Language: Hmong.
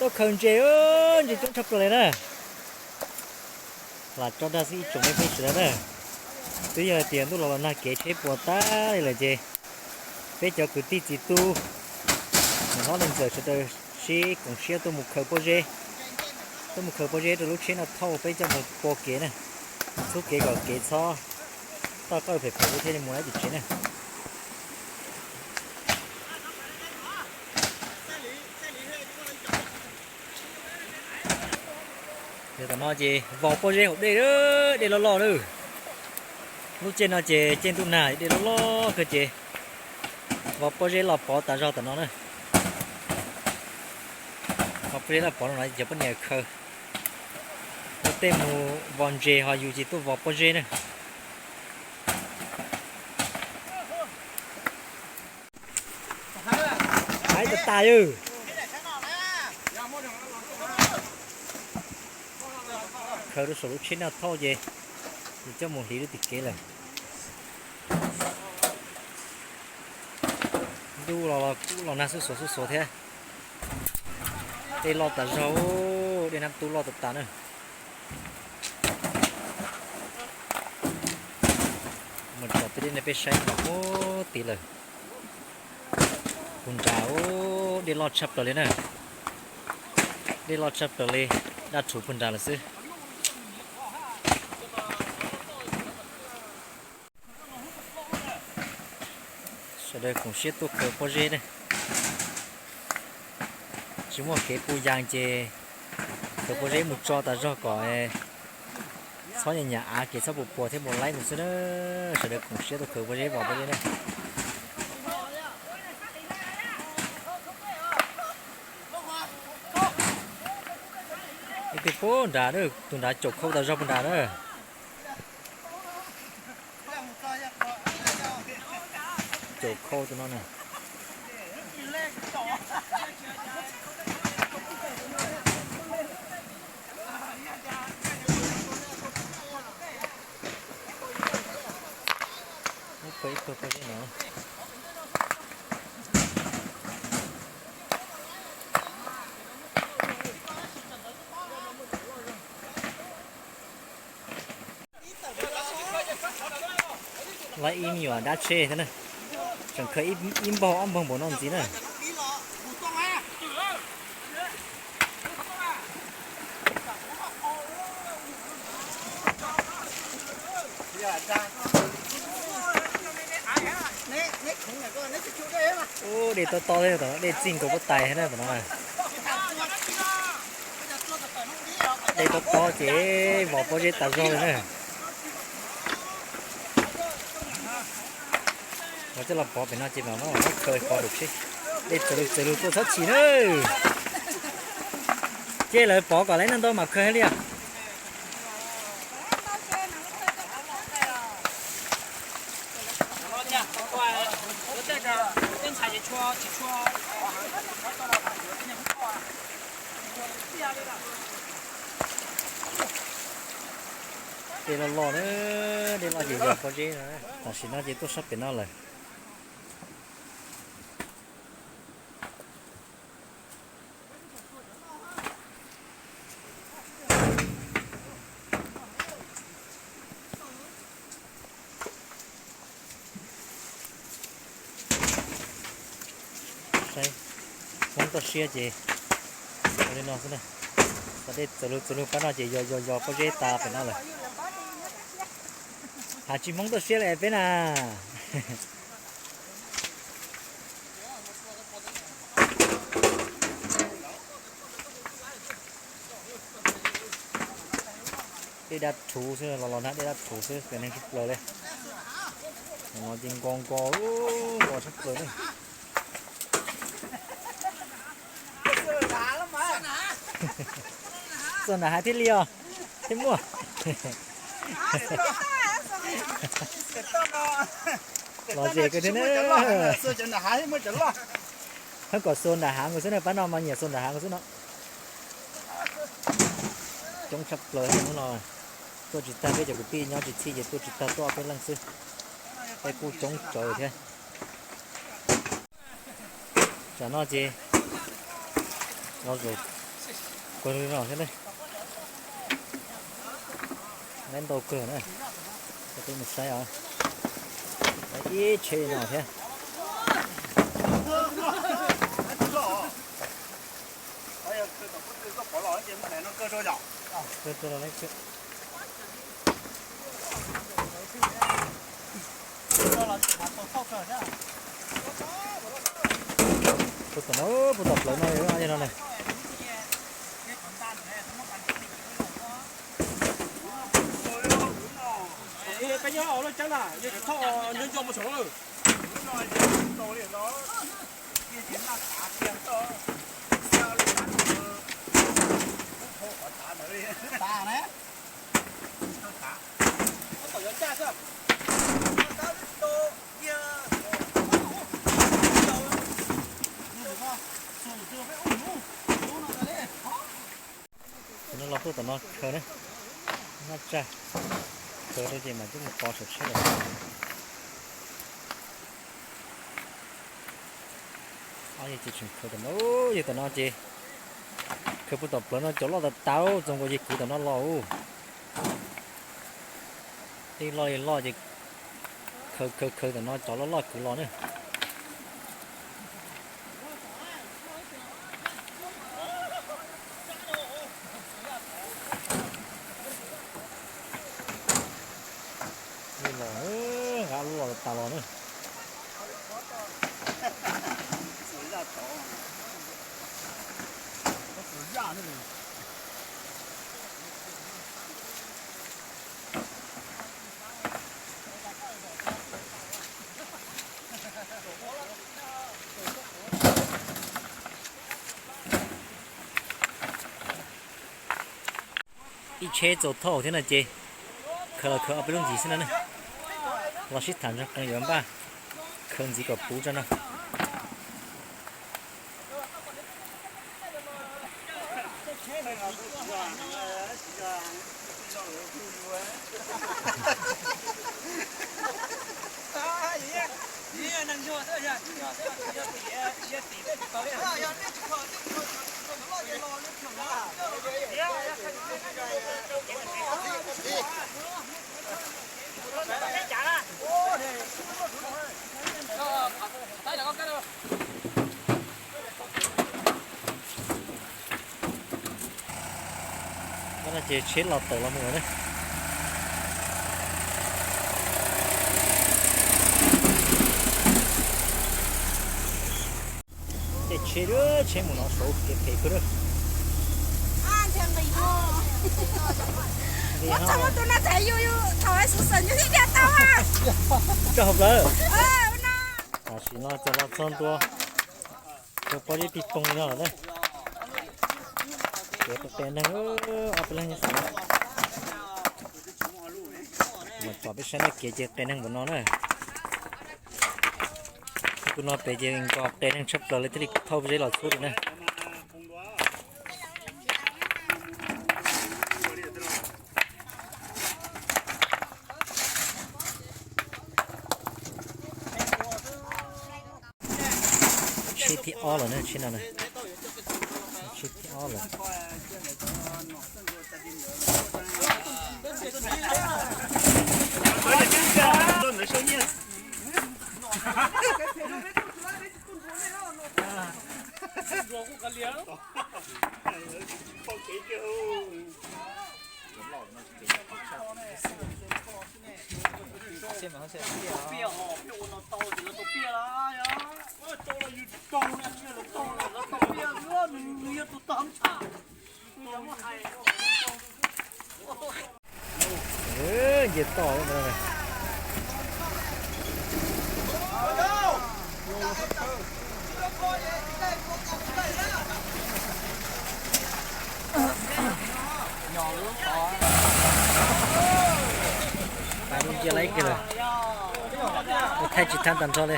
Tuaj khaws ntses, ntses coob tshaj plaws li na. Lam tso dag xwb ib tsoom me phooj ywg sawv daws na. Twb yog hais tias ntuj los los nag kev tsheb puas tas li lawm ces peb cov kwv tij txiv tub, niam hlob leej ntxawm sawv daws sib koom siab tuaj mus khaws pob zeb, tuaj mus khaws pob zeb rau lub tsheb no thauj peb coj mus pua kev na, txhub kev kom kev txhob toj qawj phem phem thiaj li mus laib tim tsev na. Tam no ces vos pob zeb hauv dej, dej loj loj na. Lub caij no ces caij ntuj nag dej loj loj kawg ces vos pob zeb los pov tas zog tam no na. Vos pob zeb los pov no ces cov poj niam khaws, tej mus vos ntses ho yus ces tuaj vos pob zeb na. Hais tas tas yw. Khaws rau saum lub tsheb no thauj ces, ces coj mus hliv rau tim kev lawm. Ntuj los los kuj los nag xuj xuav xuj xuav thiab. Dej loj tas zog, dej Nab Tub loj tas tas na. Mus tsom tej dej no peb saib los puag tid lawm. Puag nrad, dej loj tshaj plaws li na. Dej loj tshaj plaws li, daj rhuv puag nrad lawm xwb. Sawv daws koom siab tuaj khaws pob zeb na. Tsis muaj kev puj yas ces khaws pob zeb mus tso tas zog kom txhob nyam nyam av, kev txhob puas puas thiab mus laib mus xwb na. Sawv daws koom siab tuaj khaws pob zeb vos pob zeb na. Ib tug puag nrad, tus nrad caum khau tas zog puag nrad na. Caum khau tus no na. Ib tug pob zeb no. Laib ib me nyuam dab tsheb thiab na. Tseem khaws ib npaug ob npaug npaum no ntxiv na. Ub, dej tob tob thiab, tom no dej txij nkaus pob tais thiab na tom no. Dej tob tob ces vos pob zeb tas zog li na. Los coj los pov pem no ces mam muab khaws pov pem seb. Dej txawv lug txawv lug tuaj txhob chim na. Ces lawv pov kom laib nag ntau mam khaws thiaj li os. Dej loj loj na, dej loj ces yog pob zeb no. Tam sim no ces tuaj sab pem no lawm. Saib, Hmoob toj siab ces ua li no xwb na. Txog dej txawv lug txawv lug pab no ces yog yog yog pob zeb tas pem no lawm. Has tsis Hmoob toj siab li peb na. Dej dab rhuv xwb, los los nag dej dab rhuv xwb, pem neeg tshaj plaws li. No ces nkos nkos, nkos tshaj plaws na. Txog nram hav thiaj li os, thiaj muaj. Los ze kawg thiab na. Pheej kom xuas nram hav nkaus xwb na, pab no mas nyiam xuas nram hav nkaus xwb no. Coob tshaj plaws hnub no, tuaj tsis tag, peb cov kwv tij nyob tsis txhij ces tuaj tsis tag, tuaj ob peb leej xwb. Peb kuj coob tsawv thiab. Tsam no ces los zaum Pawg no thiab ne, lawv ntau kawg na. Coj peb mus saib os, ib tsheb no thiab. Puag tom no, puag tom plawv no, no ne. Peb nyob hauv laj ceeb na, yog tsis thauj nyob nco mus saum lawm. Tus no los tuaj tom no khaws na, nab tsag, khaws rau ces mam coj mus pov saum tsheb lawm. Ob yawg ces tseem khaws tom no, yawg tom no ces khaws puag tom plawv no cov loj tas tas, txoos nkaus yawg kwv tom no los. Tej loj li loj ces khaws khaws khaws tom no cov loj loj kwv los na. Los, nqa lub los tas los na. Ib tsheb txaus thauj thiab no ces khaws los khaws ob peb lub ntxiv xwb no ne. Los sib tham nrog qee yuav npaj khaws ntxiv kom puv tso no. Ces tsheb los tawm los mus lawm ne. Tej tsheb, tsheb mus no saud kev phem kawg. Tus no thaum xov xwm yus thiaj tiag tau. Coj hauv plawv. Tam sim no ces los txog ntua, txog pob zeb pig poog li no lawm. Kev qe neeg, ob peb leeg nyob saud. Mas tsom peb saib na, kev ces qe neeg npaum no na. Tus no pem ces nkaus qe neeg tshaj plaws li thiaj li thauj zeb los txhub rau na. Tsheb thib ob lawm na, tsheb no na. Tsheb thib ob lawm. Nce toj. Pais lub ncia laib kiag lawm. Thaij tsis thaj tag nrho li.